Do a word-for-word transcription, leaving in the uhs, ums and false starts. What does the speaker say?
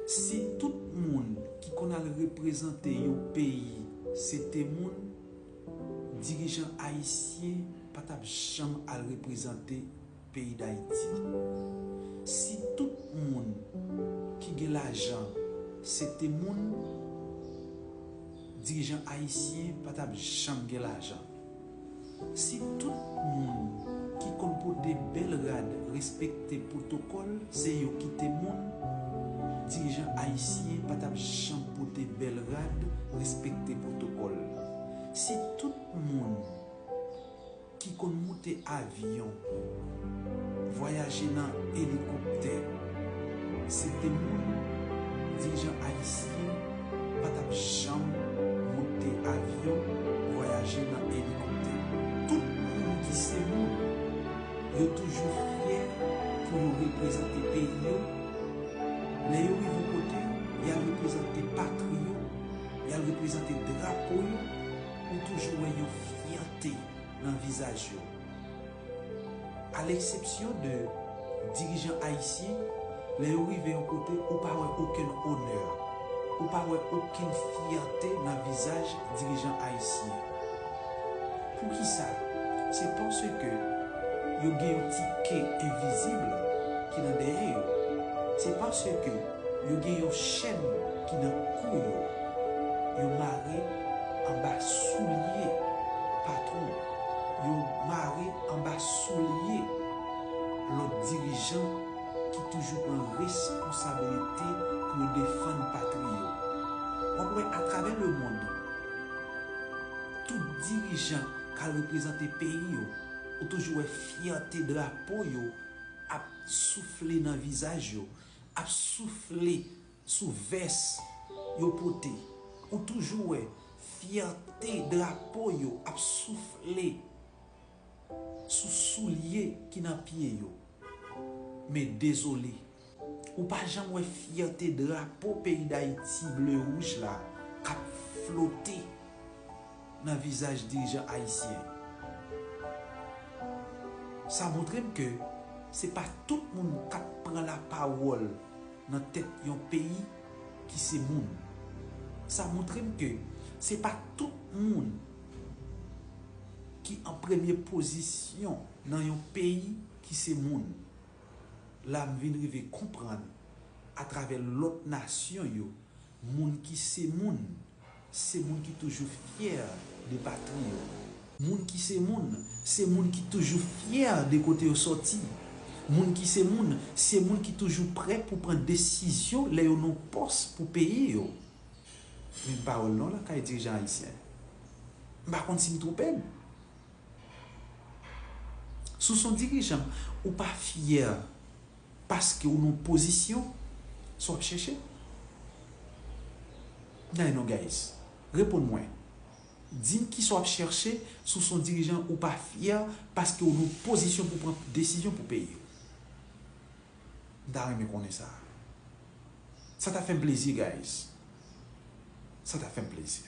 Si tout moun ki konn al reprezante yon peyi se te moun, dirijan ayisyen pa t ap janm al reprezante peyi Dayiti. Si tout moun ki gen lajan se te moun, dirijan ayisyen pa t ap janm gen lajan. Si tout moun ki konn pote bèl rad respekte pwotokòl se yo ki te moun, dirijan ayisyen pa t ap janm pote bèl rad respekte pwotokòl. Si tout moun ki konn moute avyon, vwayaje nan elikoptè, se te moun, dirijan ayisyen pa t ap janm moute avyon, vwayaje nan elikoptè. Tout moun ki se moun, yo toujou fyè pou yo reprezante peyi yo. Lè yo rive yon kote, y al reprezante patri yo, y al reprezante drapo yo, ou toujou wè yon fyète nan vizaj yo. A leksepsyon de dirijan ayisyen, lè yo rive yon kote, ou pa wè okenn onè, ou pa wè okenn fyète nan vizaj dirijan ayisyen. Poukisa? Se paske yo gen yon ti ke envizib ki nan dèyè yo. Se paske yo gen yon chèn ki nan kou yo. Yo mare anba soulye patwon. Yo mare anba soulye lòt dirijan ki toujou pran responsabilite pou yo defann patri yo. W ap wè atravè lemonn, tout dirijan k al reprezante peyi yo, ou toujou wè fyète drapo yo ap soufle nan vizaj yo, ap soufle sou vès yo pote. Ou toujou wè fyète drapo yo ap soufle sou soulye ki nan pye yo. Men dezole, ou pa janm wè fyète drapo peyi Dayiti ble wouj la k ap flote nan vizaj dirijan ayisyen. Sa montre m ke se pa tout moun k ap pran lapawòl nan tèt yon peyi ki se moun. Sa montre m ke se pa tout moun ki an premye pozisyon nan yon peyi ki se moun. La m vin rive konprann atravè lòt nasyon yo, moun ki se moun, se moun ki toujou fyè de patri yo. Moun ki se moun, se moun ki toujou fyè de kote yo sòti. Moun ki se moun, se moun ki toujou prè pou pran desizyon lè yo nan pòs pou peyi yo. Men pawòl non lakay dirijan ayisyen. M pa konn si m twonpe m. Si w se yon dirijan, ou pa fyè paske w nan pozisyon, sa w ap chèche? Nay non, guys. Reponn mwen. Di m kisa w ap chèche si w se yon dirijan ou pa fyè paske w nan pozisyon pou pran desizyon pou peyi w. M ta renmen konnen sa. Sa ta fè m plezi, guys. Sa ta fè m plezi.